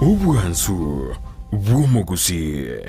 Obwansu bw'omogusii.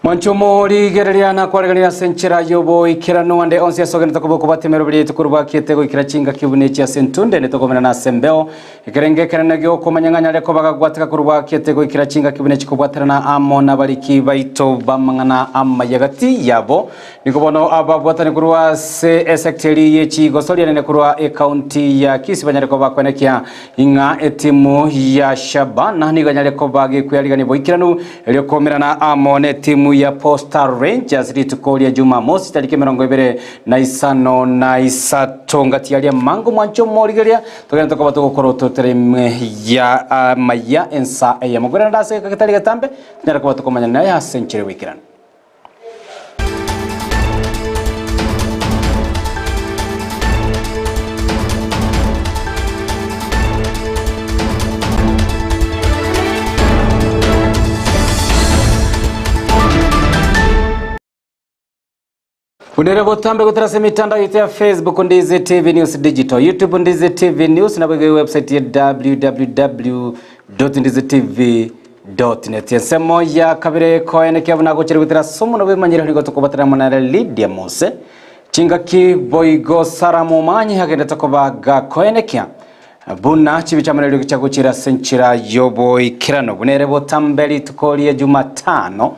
Mwanche omorigereria na kwaregereria ase enchera y'oboikeranu ande onsi ase ogenderete koba okobwatia emeroberi yaito korwa bwakiete goikera chingaki buna echi ase entunde netokomenana ase embeo. Ekerengo ekenene gi'okomanya ng'a nyare koba gagwateka korwa bwakiete goikera chingaki buna echi kobwaterana amo nabariki baito b'amang'ana amaya gati yabo. Nigo bono ababwatani korwa ase esecteri ye chigosoria nene korwa ecounty ya Kisii banyare koba bakwenekia Ing'a etimu ya Shabana nigo enyare koba gekwearigania boikeranu erio koumerana amo netimu ya Posta Rangers rituko ria Jumamosi tariki 23 ngati aria mango mwanche omorigeria togende tokoba togokora ototera ime ya amaya ensa eyemo korende ase egeka getari getambe tonyare koba tokomanya naye ase enchera y'oboikeranu. Buna ere botambe gotera ase emitandao yaito ya Facebook Ndizi TV News Digital, YouTube Ndizi TV News nabo iga website ya www.ndizitv.net. Ensemo ya kabere koenekia buna gochire gotera ase omonwa bw'emanyire nigo tokobatera amo nere Lydia Mose. Chingaki boigo Sarah Momanyi agendete koba gakoenekia buna chibicha amo neriogi chiagochire ase enchera y'oboikeranu buna ere botambe rituko ria Jumatano.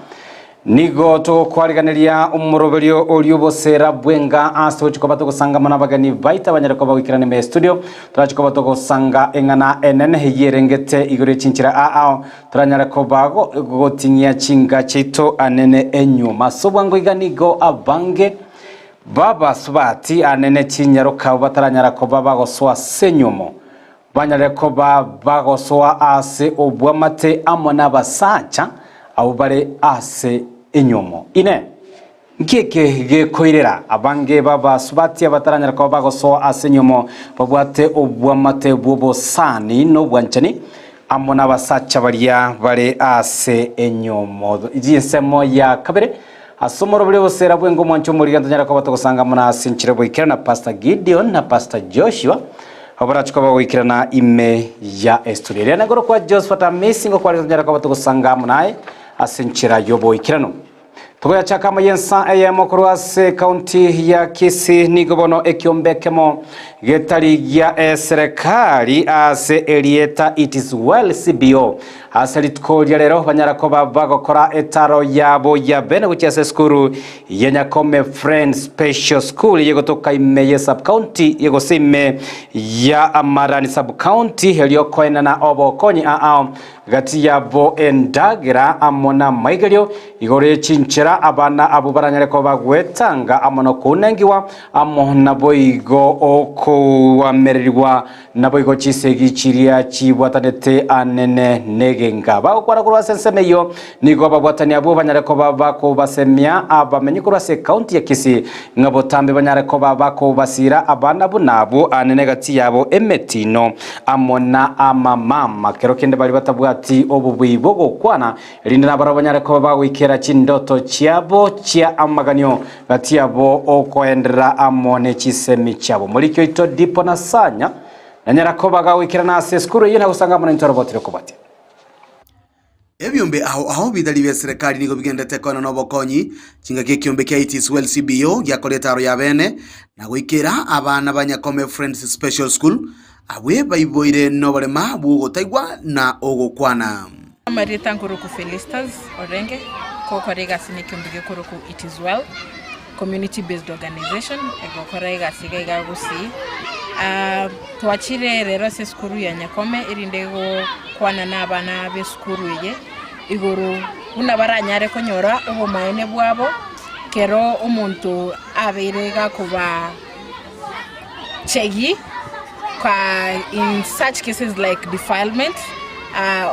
Nigo togokwariganeria omoroberio oria obosera bw'enga ase togochia koba togosangamana abageni baito abanyare koba goikerana ime estudio. Torachi koba togosanga eng'ana enene eyio erengete igoro ye chinchera ao ao toranyare koba goting'ia chinga chiaito anene enyuma. Ase obwango iga nigo abange b'abasubati anene chinyaroka abwo bataranyara koba bagosoa ase enyuomo Banyare koba bagosoa aase obw'amate amo nabasacha abwo bare ase enyiomo. Inee! Nki eke gekoirera abange b'abasubati abataranyara koba bagosoa ase enyomo babwate obwamate bw'obosani na obwanchani amo nabasacha baria bare ase enyomo? Ensemo ya kabere ase omoroberi obosera bwenga omwancho omoriri ntonyare koba togosanga amo na ase enchera y'oboikeranu na Pastor Gideon na Pastor Joshua oborache koba goikerana ime ya estudio. Eria nengoro kwa Josephat Amisi ngokware tonyare koba togosanga amo naye ase enchera y'oboikeranu. Togoyachaka amo y'ensa eyemo korwa ase ekaunti ya Kisii nigo bono ekiombe ekemo getari gia eserekari ase erieta It is Well CBO ase rituko ria rero banyara koba bagokora etaro yabo ya bene gochia ase esukuru ya Nyakome Friends Special School yegotoka ime ye sub-county gose ime ya Marani sub-county erio koenana obokonyi ao Gati yabo endagera amo namaigerio igoro ye chinchera abana abwo baranyare koba gwetanga amo nokounengiwa amo naboigo okoamererigwa naboigo chisegi chiria chibwatanete anene negenga. Bagokwana korwa ase ensemo eyio nigo ababwatani abwo banyare koba bakobasemia abamenyi korwa ase ekaunti ya Kisii ng'a botambe banyare koba bakobasira abana buna abwo anene gati yabo emetino amo na amamama, kero kende baria batabwati obobui bw'ogokwana, erinde nabarabwo banyare koba bagoikera chindoto chiabo chia amaganio gati yabo okoenderera amo ne chisemi chiabo. Omoriki oito Dipo Nasanya nanyara koba gagoikerana ase esukuru eyio na gosanga amo naintwe arobotire kobatia. Ebiombe ao ao bitari bi'eserekari nigo bigenderete koenana obokonyi, chingaki ekiombe kia It is Well CBO giakora etaro ya bene, na goikera abana ba Nyakome Friends Special School, abwe baiboire noborema bw'ogotaigwa na ogokwana. Amarieta nkoroku Felistus Orenge, kogokora egasi na ekiombe gekoroku It is Well Community Based Organization, egokora egasi iga iga Gusii. Twachire rero ase esukuru ya Nyakome erinde gokwana na abana b'esukuru eye igoro buna baranyare konyora obomaene bwabo kero omonto abeire gakoba chegi in such cases like defilement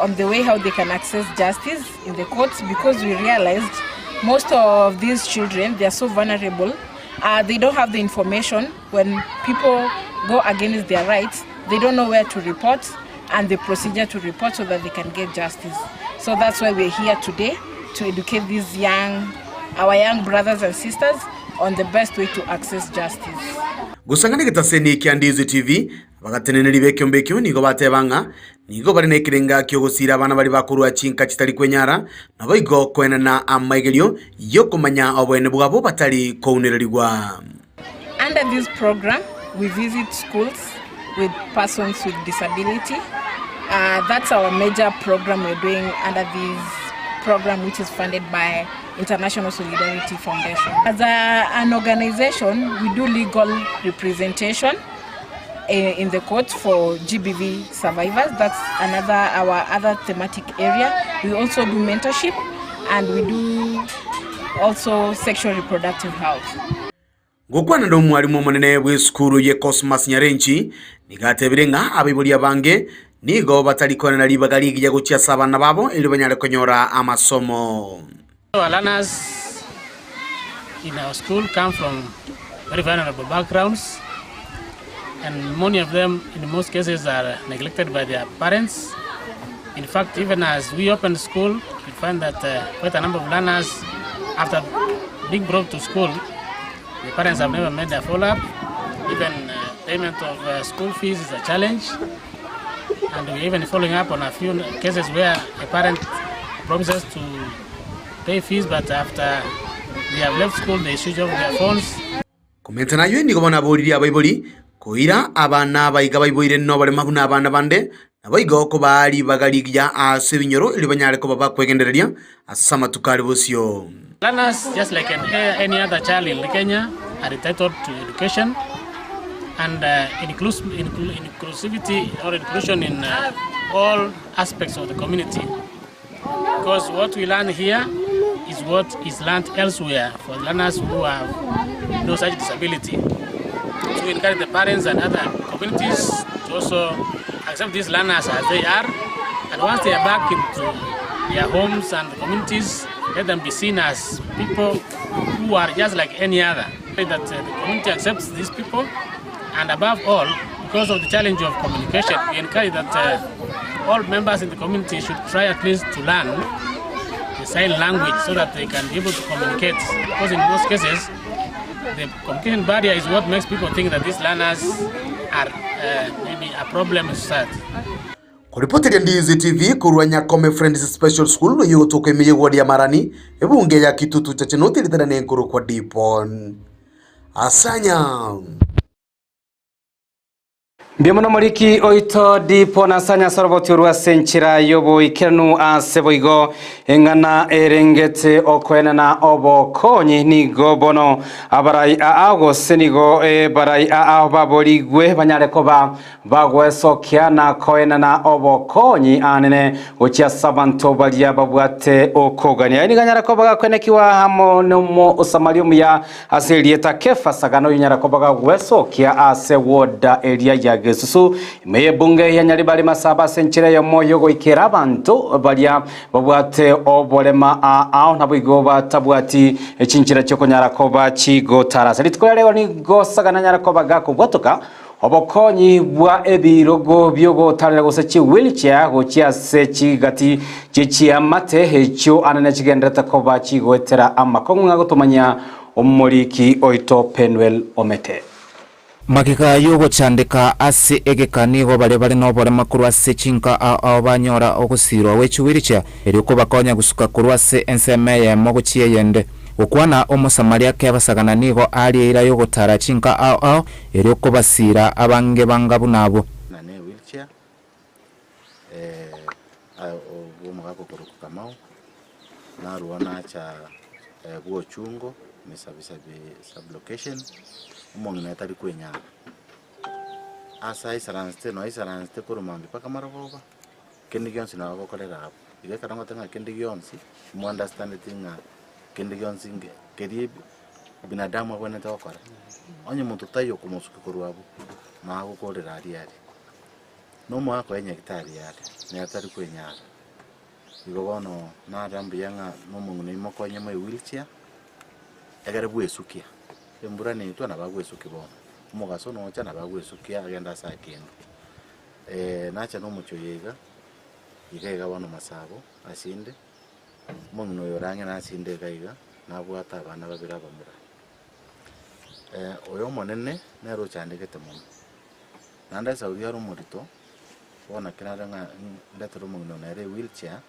on the way how they can access justice in the courts because we realized most of these children they are so vulnerable they don't have the information when people go against their rights they don't know where to report and the procedure to report so that they can get justice so that's why we're here today to educate these young our young brothers and sisters on the best way to access justice. Gosang'ana egetaseni kia Ndizi TV, abagateneneri b'ekeombe ekio nigo bateba ng'a nigo bare nekerenga ki'ogosiira abana baria bakorua chinka chitari kwenyara, naboigo koenana amaigerio y'okomanya oboene bwabo batari kounererigwa. Under this program we visit schools with persons with disability. That's our major program we're doing under this program which is funded by International Solidarity Foundation. As an organization we do legal representation in the court for GBV survivors. That's another our other thematic area. We also do mentorship and we do also sexual reproductive health. Gokwana nomwarimu omonene bw'esukuru ye Cosmas Nyarenchi nigo atebire ng'a abaibori abange nigo batari koenana ribaga rigiya gochia ase abana babo erio banyare konyora amasomo. Our learners in our school come from very vulnerable backgrounds and many of them in most cases are neglected by their parents. In fact, even as we open school, we find that quite a number of learners after being brought to school, the parents have never made a follow-up. Even payment of school fees is a challenge. And we're even following up on a few cases where a parent promises to pay fees, but after they have left school, they switch off their phones. Komenta nayio nigo bono aboririe abaibori koira abana abaiga baiboire noborema buna abana bande, naboigo kobaa ribaga rigiya ase ebinyoro erio banyare koba bakwegendereria ase amatuko are bosio. Learners, just like any other child in Kenya, are entitled to education and inclusivity or inclusion in all aspects of the community. Because what we learn here is what is learned elsewhere for learners who have no such disability. So we encourage the parents and other communities to also accept these learners as they are, and once they are back into their homes and communities, let them be seen as people who are just like any other. That the community accepts these people and above all, because of the challenge of communication, we encourage that all members in the community should try at least to learn the sign language so that they can be able to communicate. Because in most cases, the communication barrier is what makes people think that these learners are maybe a problem in society. Koripoteria Ndizi TV korwa Nyakome Friends Special School eyio egotoka ime y'eward ya Marani, ebunge ya Kitutu Chache noteritana nenkorokwa Dipon Asanya. Mbuya mono moriki oito Dipon Asanya ase oroboti orwo ase enchera y'oboikeranu ase boigo eng'ana erengete okoenana obokonyi nigo bono abarai aa gose nigo barai aa baborigwe banyare koba Bagwesokia na koenana obokonyi anene gochia ase abanto baria babwate okogania. Aye nigo anyare koba gakwenekiwa amo nomosamaria omuya ase erieta Kefa Sagana oyonyara koba gagwesokia ase woda eria ya Gesusu ime y'ebunge ya Nyaribari Masaba ase enchera eyemo y'ogoikera abanto baria babwate oborema ao naboigo batabwati chinchera chiokonyara koba chigotarasa. Rituko ria rero nigo Sagana anyare koba gakobwatoka Obokonyi bwa ebirogo bi'ogotarera gose chi-wheelchair gochia ase chigati chie chiamate echio anene chigendererete koba chigoetera amakong'u ng'a gotomanyia omoriki oito Penuel Omete. Magega y'ogochandeka ase egeka nigo baria bare noborema korwa ase chinka ao ao banyora ogosiirwa gwe chiwheelchair erio kobakonya gosuka korwa ase ensemo eyemo gochia eyende. Gokwana Omosamaria kebasagana nigo aria eira y'ogotara chinka ao ao Erio kobasiira abange banga buna abwo. Na ne wheelchair eh, omogaka okorokwa Kamau, narwo nacha bwochungo Misabisabi sub-location, omong'ina tari kwenyara. Ase aisaransete no aisaransete korwa mambia mpaka marogoba, kende gionsi nabo agokorera abwo. Igo ekero ngoteba ng'a kende gionsi, mo understandeti ng'a kende gionsi nge keria binadamu abwenerete gokora, onye monto taiyo okomosukia korwa abwo, nagokorera aria aria. Na omogaka oye nyagetari are, nere tari kwenyara. Igo bono narora mbuya ng'a na omong'ina oyio mokonye moe wheelchair, egere bwesukia, embura netwa nabo agwesukia bono, omogaso nocha nabo agwesukia agende ase akende. Nacha na omochie oyo iga, iga iga bono masabo asinde. Omong'ina oyo ore ang'e nasinde iga iga, nabwate abana babere abamura. Oyo omonene nere ochandegete mono, naende ase oria are omorito, bono naki nare ng'a ndetere omong'ina oyo nere ewheelchair,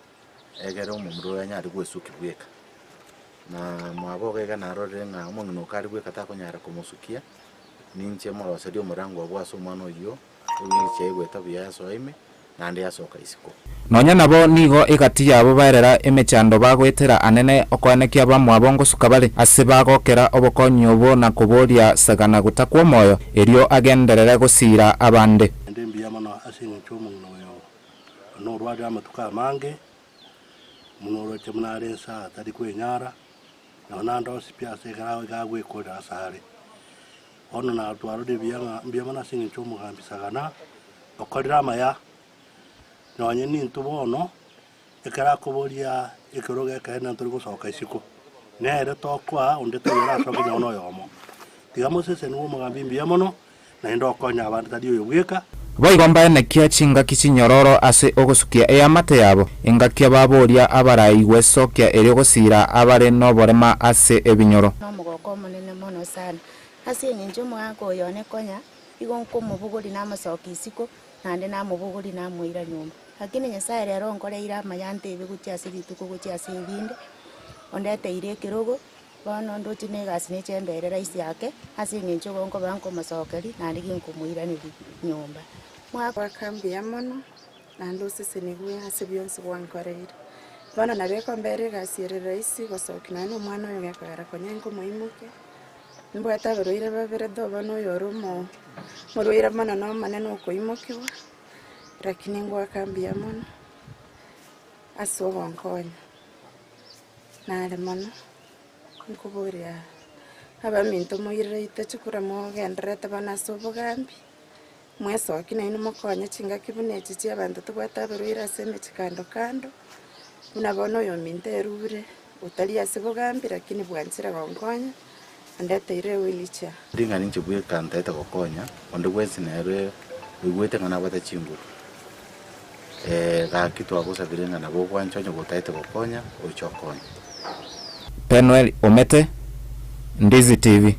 egere omomura oyo anyare gwesukia bweka. Na mwabo iga iga narorire ng'a omong'ina oyo kare bweka takonyara komosukia, ninche moroserie omorango abwo ase omwana oyio. Ewheelchair egoeta buya yasoa ime, naende yasoka isiko. Nonya nabo nigo egati yabo baerera emechando bagoetera anene okoenekia abamwabo ngosuka bare, ase bagokera obokonyi obwo na koboria sagana gotakwa omoyo, erio agenderere gosiira abande. Naende mbuya mono ase engencho omong'ina oyo norwarire amatuko amange, buna oroche buna are inse atari kwenyara, nonya naende onsi pi ase ekero iga agwekorera ase are. Bono natwarorire buya ng'a mbuya mono ase eng'encho omogambi Sagana okorire amaya, nonye nintwe bono, ekero akoboria ekerogo ekeene ntori gosoka isiko, nere tokoa onde taiyo orasoke nonya na oyomo. Tiga mosesenigwe omogambi mbuya mono, naende okonye abande tari oyo bweka. Boigo mbaenekia chingaki chinyororo ase ogosukia eamate yabo, engaki baboria abarai gwesokia erio gosiira abare noborema ase ebinyoro. Nomogoko omonene mono sana, ase engencho omogaka oyo one konya igo nkomobogoria namosokia isiko, naende namobogoria namoira nyomba. Lakini Nyasaye rero onkoreire amaya antebie gochia ase rituko gochia ase erinde, ondeteire ekerogo, bono ndoche na egasi neche embere rahisi ake, ase eng'encho igo nkoba nkomosokeria naende ginkomoiraneria nyomba. Mwaka. Goaka mbuya mono, naende osesenigwe ase bionsi gwankoreire. Bono nabo ekombera egasi ere rahisi gosokia nonya na omwana oyo gekogera konya nkomoimokia, Nimbwate abarwaire babere though bono oyore omo omorwaire mono na omonene okoimokiwa, lakini ngoaka mbuya mono ase ogonkonya. Nare mono, nkoboria abaminto moirerete chikura mogendererete bono ase obogambi, mwesoki nainwe mokonye chingaki buna echi chia abanto tobwate abarwaire ase emechie kando kando. Buna bono oyominto erure, otari ase bogambi lakini bwanchire gonkonya, andeteire ewheelchair. Ring'ana inche bweka ntaete gokonya, onde bwensi nere oigwete ng'a nabwate chinguru, gaki twagosabire ng'a nabo ogwancha onye gotaete gokonya, oche okonye. Penuel Omete, Ndizi TV.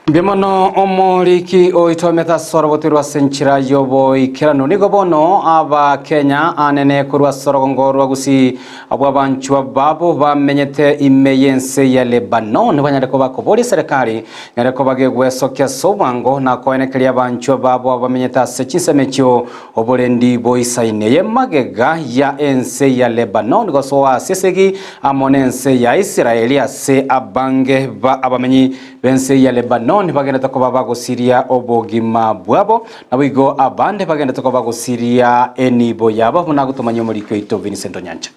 Mbuya mono omoriki oito omete ase orogoto ase enchera y'oboikeranu. Nigo bono Abakenya anene korwa ase orogongo rwa Gusii abwo abanchwa babo bamenyete ime y'ense ya Lebanon banyare koba koboria eserekari nyare koba gegwesokia ase obwango na koenekeria abanchwa babo abamenyete ase chinsemo echio oborendi boisaine. Eye magega ya ense ya Lebanon gosoa ase esegi amo nense ya Israeli ase abange ba abamenyi b'ense ya Lebanoni bagenderete koba bagosiria obogima bwabo, naboigo abande bagenderete koba bagosiria enibo yabo, buna agotomanyia omoriki oito Vincent Onyancha.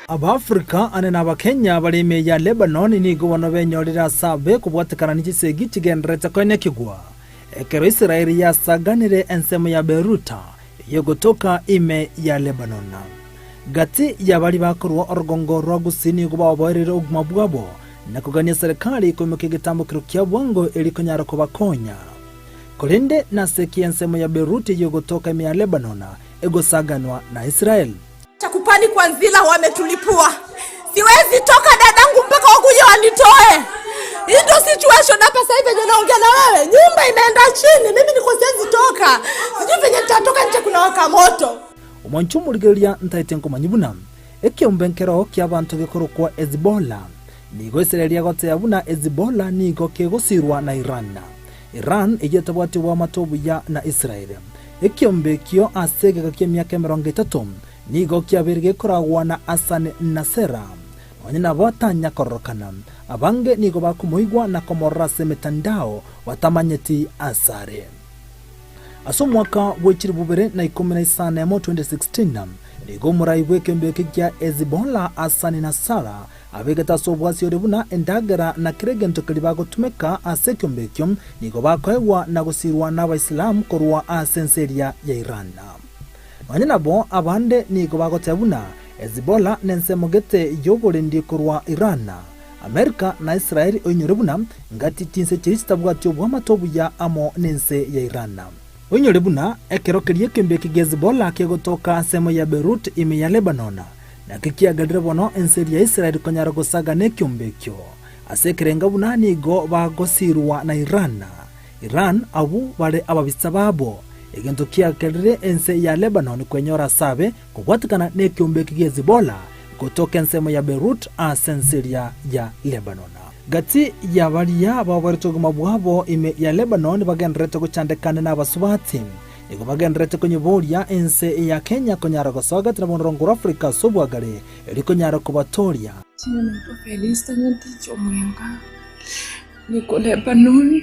Abaafrika ane na Abakenya bare ime ya Lebanon nigo bono benyorire ase abe kobwatekana ne chisegi chigendererete koenekigwa. Ekero Israeli yasaganire ensemo ya Beiruta ey'ogotoka ime ya Lebanon. Gati y'abaria bakorwa orogongo rwa Gusii nigo baoboereire obogima bwabo na kogania serikali koimokia egetambokero kia bwango erio konyara kobakonya. Korende nase ki ensemo ya Beiruti ey'ogotoka ime ya Lebanon egosaganwa na Israel? Chakupani kwa nzila wametulipua. Siwezi toka dadangu mpaka wakuje wanitoe. Hii ndio situation hapa sasa hivi venye naongea na wewe. Nyumba imeenda chini, mimi niko siwezi toka. Sijui venye nitatoka nje kuna waka moto. Omonche omorigereria ntaete nkomanyia buna ekeombe nkero ki'abanto gekorokwa Hezbollah. Nigo Israeli egoteeba buna Hezbollah nigo kegosirwa na Iran. Iran eyio etabwati oboamate obuya na Israel. Ekiombe ekio ase egeka ki'emiaka emerongo etato nigo kiabeire gekoragwa na Hassan Nasser. Nonya nabo tanya kororokana. Abange nigo bakomoigwa na komorora ase emetandao batamanyeti asare. Ase omwaka bwe chilifu bibere na ikomi na isano emo, 2016, nigo omorai bw'ekeombe eke kia Hezbollah Hassan Nasrallah Abegete ase obwasi ore buna endagera na kera egento keria bagotumeka ase ekiombe ekio, nigo bakoegwa na gosirwa n'Abaisilamu korwa ase ense eria ya Iran. Nonya nabo, abande nigo bagoteba buna Hezbollah nensemo gete y'oborendi korwa Iran, Amerika na Israel oinyore buna ngati chinse chiria chitabwati oboamate obuya amo nense ya Iran. Oinyore buna ekero keria ekiombe eke gia Hezbollah kegotoka ensemo ya Beirut ime ya Lebanon, Naki kiagerire bono ense eria ya Israeli konyara gosaga nekiombe ekio ase ekerenga buna nigo bagosirwa na Iran. Iran abwo bare ababisa babo. Egento kiagerire ense ya Lebanon kwenyora ase abe kobwatekana nekiombe eki gia Hezbollah gotoka ensemo ya Beirut ase ense eria ya Lebanon. Gati ya baria baoboerete obogima bwabo ime ya Lebanon bagendererete gochandekana nabasubati. Nigo bagendererete konyeboria ense ya Kenya konyara gosoa gati na bonorongo rwa Afrika ase obwagare erio konyara kobatooria. Jina naitwa Felista Ngetich Omwenga, niko Lebanon,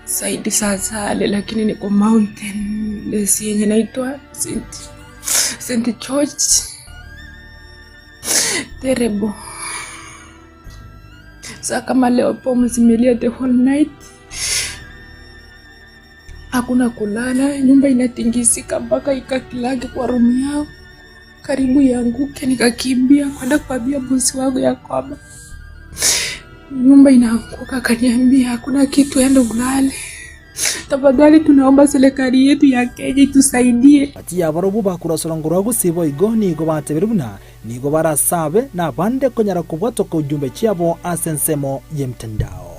side za Sale lakini niko mountain place yenye inaitwa St. George terrible. Sa kama leo bomu zimelia the whole night Hakuna kulala, nyumba inatingisika mpaka ikakilaki kwa rumu yao karibu ianguke, nikakimbia kwenda kuambia bosi wangu ya kwamba nyumba inaanguka. Akaniambia hakuna kitu, enda ulale. Tafadhali tunaomba serikali yetu ya Kenya itusaidie. Gati y'abarobwo bakurasora ngoro gose boigo nigo batebire buna nigo barasabe nabande konyara kobwatoka ujumbe chiabo ase ensemo y'emtandao.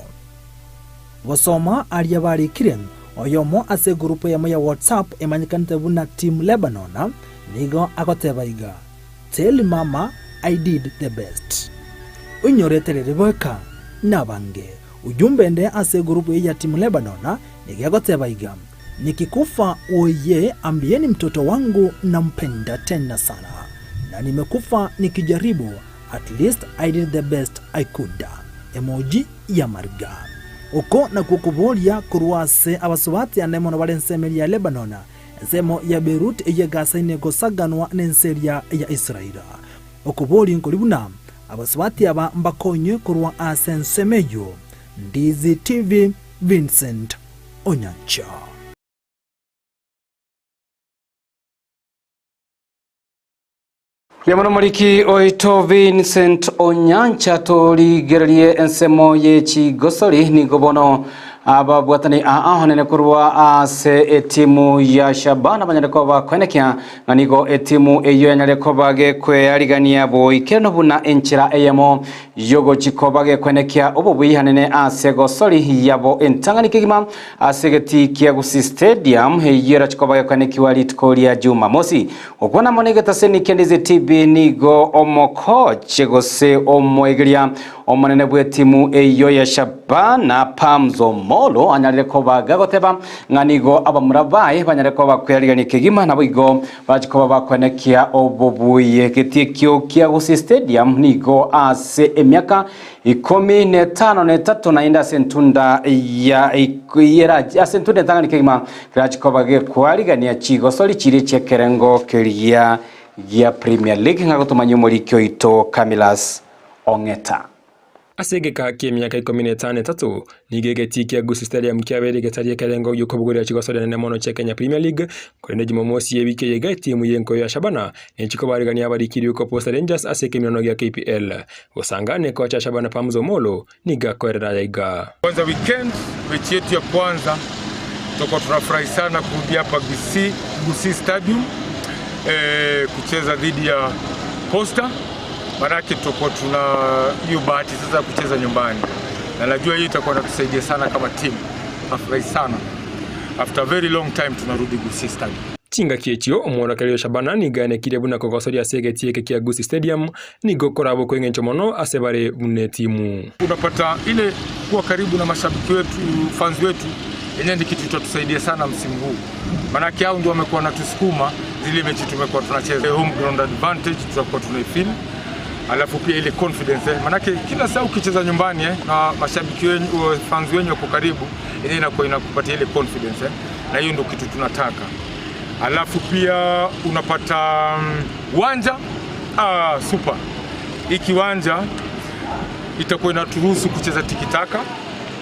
Gosoma aria barikire, oyomo ase egurupu eyemo ya WhatsApp emanyekanete buna Team Lebanon nigo agoteba iga, Tell mama I did the best. Oinyorete riria bweka nabange. Ujumbe ende ase egurupu eye ya Team Lebanon nigo egoteba iga, Nikikufa oye ambieni mtoto wangu nampenda tena sana na nimekufa nikijaribu at least I did the best I could. Emoji y'amariga. Oko nakwo okoboria korwa ase abasubati ane mono bare ensemo eria ya Lebanon, ensemo ya Beirut eyio egasaine gosaganwa nense eria ya Israel. Okoboria nkori buna abasubati aba mbakonywe korwa ase ensemo eyio. Ndizi TV, Vincent Onyancha. Mbuya mono moriki oito Vincent Onyancha torigererie ensemo ye chigosori nigo bono ababwatani aa onene korwa ase etimu ya Shabana banyare koba koenekia ng'a nigo etimu eyio yanyare koba gekwearigania boikeranu buna enchera eyemo yogochi koba gekwenekia obobuya anene ase gosori yabo entang'ani kegima ase egetii kia Gusii Stadium eyio erachi koba gekwenekiwa rituko ria Jumamosi. Gokwana amo negetaseni kia Ndizi TV nigo omokoche gose omoegeria omonene bw'etimu eyio ya Shabana Pamzo Molo anyarire koba gagoteba ng'a nigo abamura baye banyare koba bakwearigania kegima naboigo barachi koba bakwenekia obobuya. Egetii ekio kia Gusii Stadium nigo ase emiaka ikomi na etano na etato naende ase entunda ya ase entunda entang'ani kegima kerachi koba gekwarigania chigosori chiria chi'ekerengo keria gia Premier League ng'a gotomanyia omoriki oito Camillus Ong'eta. Ase egeka ki'emiaka ikomi na etano etato, nigo egetii kia Gusii Stadium kiabeire getari ekerengo gi'okobogoria chigosori nene mono chia Kenya Premier League, korende Jumamosi y'ewiki eye iga etimu y'enkoyo ya Shabana nechi kobarigania abariki riuko Posta Rangers ase ekeminano gia KPL. Gosanga nekocha Shabana Pamzo Omolo nigo akoerera aya iga. Kwanza weekend mechi yetu ya kwanza tutakuwa tunafurahi sana kurudi hapa Gusii, Gusii Stadium eh, kucheza dhidi ya Posta, manake tutakuwa tuna hiyo bahati sasa ya kucheza nyumbani, na najua hiyo itakuwa inatusaidia sana kama timu. Nafurahi sana after a very long time tunarudi Gusii Stadium. Chingaki echio omworokereria o Shabana nigo aenekirie buna kogosoria ase egetii eke kia Gusii Stadium nigo koraba okw'engencho mono ase bare buna etimu. Unapata ile kuwa karibu na mashabiki wetu, fans wetu yenyewe ni kitu itatusaidia sana msimu huu, manake hao ndio wamekuwa wanatusukuma zile mechi tumekuwa tunacheza. Home ground advantage tutakuwa tunaifeel, alafu pia ile confidence eh, manake kila saa ukicheza nyumbani eh, na mashabiki wenyu, fans wenyu wako karibu, yenyewe inakuwa inakupatia ile confidence eh, na hiyo ndio kitu tunataka. Alafu pia unapata uwanja ah, super. Hii kiwanja itakuwa inaturuhusu kucheza tikitaka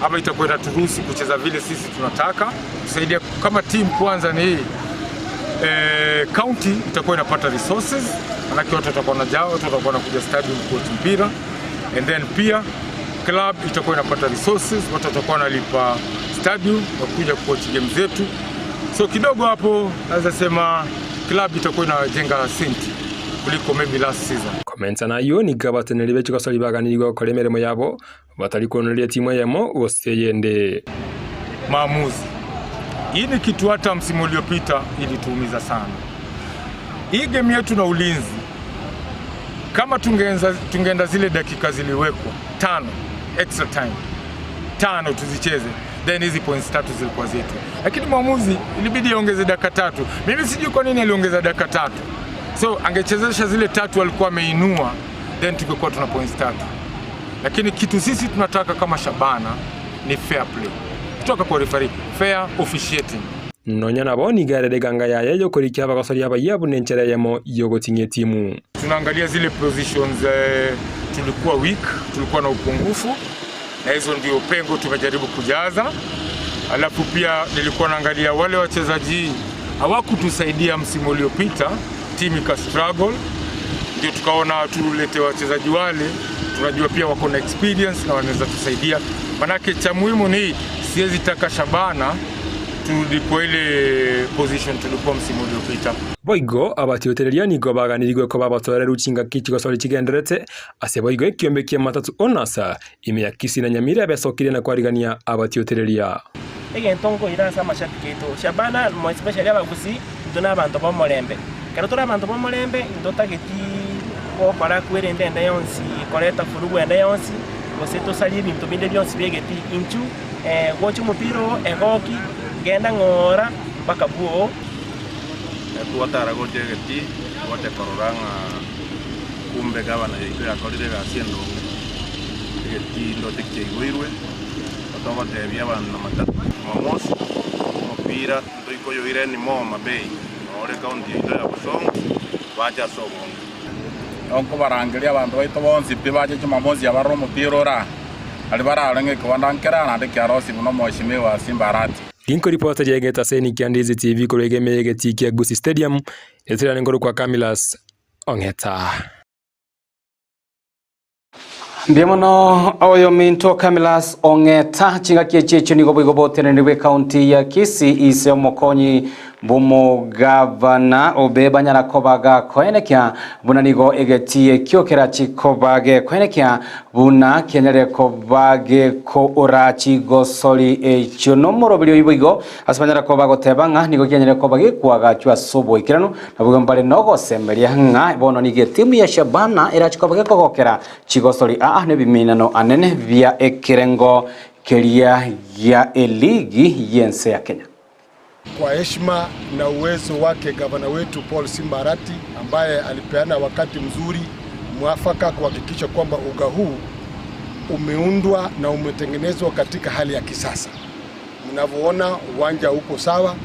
ama itakuwa inaturuhusu kucheza vile sisi tunataka. Tusaidia kama team kwanza ni hii eh, county itakuwa inapata resources, manake watu watakuwa wanajaa, watu watakuwa wanakuja stadium kuwatch mpira, and then pia club itakuwa inapata resources, watu watakuwa wanalipa stadium wakuja kuwatch game zetu. So kidogo hapo naweza sema club itakuwa inajenga senti kuliko maybe last season. Komensa nayio nigo abateneneri be chigosori baganirigwe gokora emeremo yabo batari konoreria etimu eyemo gose eyende. Maamuzi. Hii ni kitu hata msimu uliopita ilituumiza sana. Hii game yetu na Ulinzi, kama tungeenza, tungeenda zile dakika ziliwekwa tano extra time tano tuzicheze, then hizi points tatu zilikuwa zetu, lakini mwamuzi ilibidi aongeze dakika tatu. Mimi sijui kwa nini aliongeza dakika tatu, so angechezesha zile tatu alikuwa ameinua, then tungekuwa tuna points tatu. Lakini kitu sisi tunataka kama Shabana ni fair play kutoka kwa referee, fair officiating. Nonya nabo nigo arere eganga yaye y'okorikia abagosori abayia buna enchera eyemo y'ogoting'ia etimu. Tunaangalia zile positions eh, tulikuwa weak, tulikuwa na upungufu na hizo ndio pengo tumejaribu kujaza. Alafu pia nilikuwa naangalia wale wachezaji hawakutusaidia msimu uliopita, timu ika struggle, ndio tukaona tulete wachezaji wale, tunajua pia wako na experience na wanaweza tusaidia. Manake cha muhimu ni siwezi taka Shabana turudi kwa ile position tulikuwa msimu uliopita. Boigo abatiotereria nigo baganirigwe koba abatoereru chingaki chigosori chigenderete ase boigo ekiombe kia Matatu Owners ime ya Kisii na Nyamira besokirie na kwarigania abatiotereria. Egento nkoira ase amashabiki aito, Shabana more especially abagusii, intwe na abanto b'omorembe. Ekero tore abanto b'omorembe, intotageti gokora kwerenda ende yonsi, koreta furugu ende yonsi. gose tosarie ebinto binde bionsi bi'egetii. Inchu, gocha omopira oo, egoki, genda ng'ora mpaka bwoo. Twatara gocha egetii, twacha korora ng'a kumbe gavana yaito yakorire egasi endonge, egetii ndoche kiaigoirwe, togotebia abanto na matatu Jumamosi, omopira ntoikoyoira anymore Homa Bay, nore ekaunti yaito ya Bosongo, bache ase obonge. Nkobarangeria abanto baito bonsi pi bache Jumamosi abarore omopira ore aa, aria bararenge ekebanda nkere aa naende kiarosibwe nomoeshimiwa Simba Arati. Ginko ripota riaigete ase Nicky Andizi TV korwa egeme y'egetii kia Gusii Stadium, etirane nkorokwa Camillus Ong'eta. Mbuya mono oyominto Camillus Ong'eta. Chingaki echi echio nigo boigo boteneneri bw'ekaunti ya Kisii ise omokonyi bw'omogavana obe banyara koba gakoenekia buna nigo egetii ekio kerachi koba gekoenekia Buna kianyarire koba gekoora chigosori echio nomoroberi oyio boigo, ase banyare koba bagoteba ng'a nigo kianyarire koba gekoagachwa ase oboikeranu, naboigo mbare nogosemeria ng'a bono nigo etimu ya Shabana erache koba gekogokera chigosori aa nebiminano anene bia ekerengo keria gia eligi y'ense ya Kenya. Kwa heshima na uwezo wake gavana wetu Paul Simba Arati ambaye alipeana wakati mzuri mwafaka kuhakikisha kwamba uga huu umeundwa na umetengenezwa katika hali ya kisasa. Mnavyoona uwanja uko sawa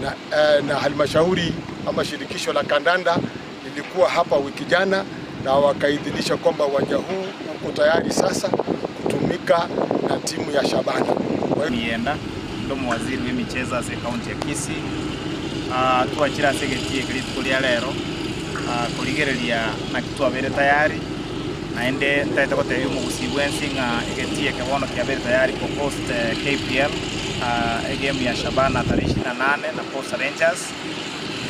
na, eh, na halmashauri ama shirikisho la kandanda lilikuwa hapa wiki jana na wakaidhinisha kwamba uwanja huu uko tayari sasa kutumika na timu ya Shabana. Nienda inde omowaziri bw'emichezo ase ekaunti ya Kisii, twachire ase egetii eke rituko ria rero korigereria naki twabeire tayari, naende ntagete gotebia omogusii bwensi ng'a egetii eke bono kiabeire tayari ko host KPL egame ya Shabana tarehe ishirini na nane na Posta Rangers.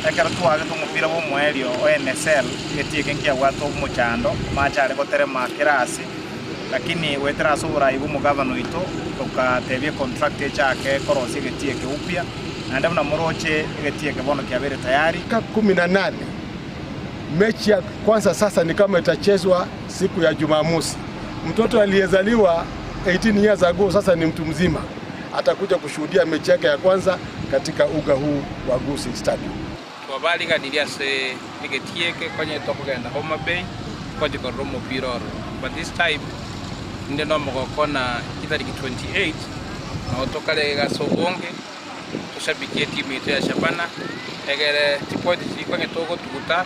Ekero twaagete omopira bw'omoerio o NSL, egetii eke nkiabwate omochando, amache are goterema kera ase, lakini goetera ase oborai bw'omogavana oito, togatebia econtractor echake korosia egetii eke upya, naende buna moroche egetii eke bono kiabeire tayari. Dakika kumi na nane mechi ya kwanza sasa ni kama itachezwa siku ya Jumamosi. Mtoto aliyezaliwa 18 years ago sasa ni mtu mzima, atakuja kushuhudia mechi yake ya kwanza katika uga huu wa Gusii Stadium. Twabariganirie ase egetii eke konya tokogenda Homa Bay gochia korora omopira ororo but this time inde nomogoko na chitariki 28 nabo tokare iga ase obonge toshabikie etimu yaito ya Shabana egere chipointi chiria konya togotuguta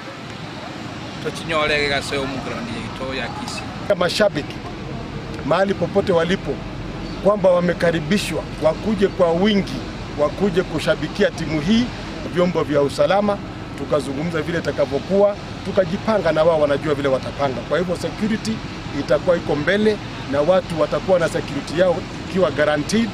tochinyore iga ase home ground yaito ya Kisii. Mashabiki mahali popote walipo kwamba wamekaribishwa wakuje kwa wingi, wakuje kushabikia timu hii. Vyombo vya usalama tukazungumza vile itakavyokuwa, tukajipanga na wao wanajua vile watapanga. Kwa hivyo security itakuwa iko mbele na watu watakuwa na security yao ikiwa guaranteed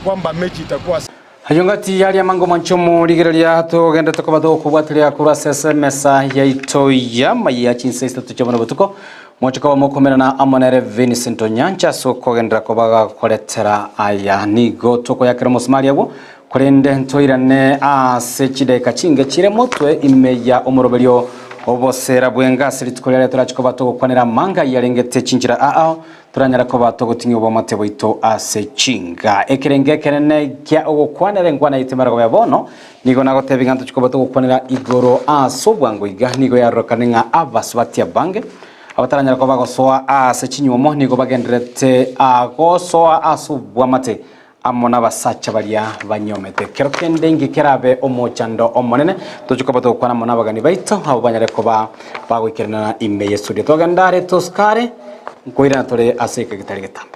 kwamba mechi itakuwa Ayio ngati yaria amango mwanche omorigereria togenderete koba togokobwatiria korwa ase ase emesa yaito y'amaiya chinsa isato chia bono botuko, moche koba mokomerana amo nere Vincent Onyancha ase okogenderera koba gakoretera aya. Nigo tokoyakera omosumari agwo, korende ntoirane ase chidaeka chinge chire motwe ime ya omoroberio obosera bwenga ase rituko riaria torache koba togokwanera amanga ayarengete chinchera ao Toranyare koba togoting'ia oboamate bwaito ase chinga. Ekerengo ekenene kia ogokwanera enkwana yaito emerego ya bono, nigo nagotebia ng'a ntochie koba togokwanera igoro ase obwango iga, nigo yarorokane ng'a abasubati abange abataranyare koba bagosoa ase chinywomo nigo bagendererete gosoa ase oboamate amo nabasacha baria banyomete. Kero kende inki kerabe omochando omonene, tochie koba togokwana amo nabagani baito, abwo banyare koba bagoikeranana ime y'estudio. Togenda are tosikare, nkoirana tore ase eke getari getambe.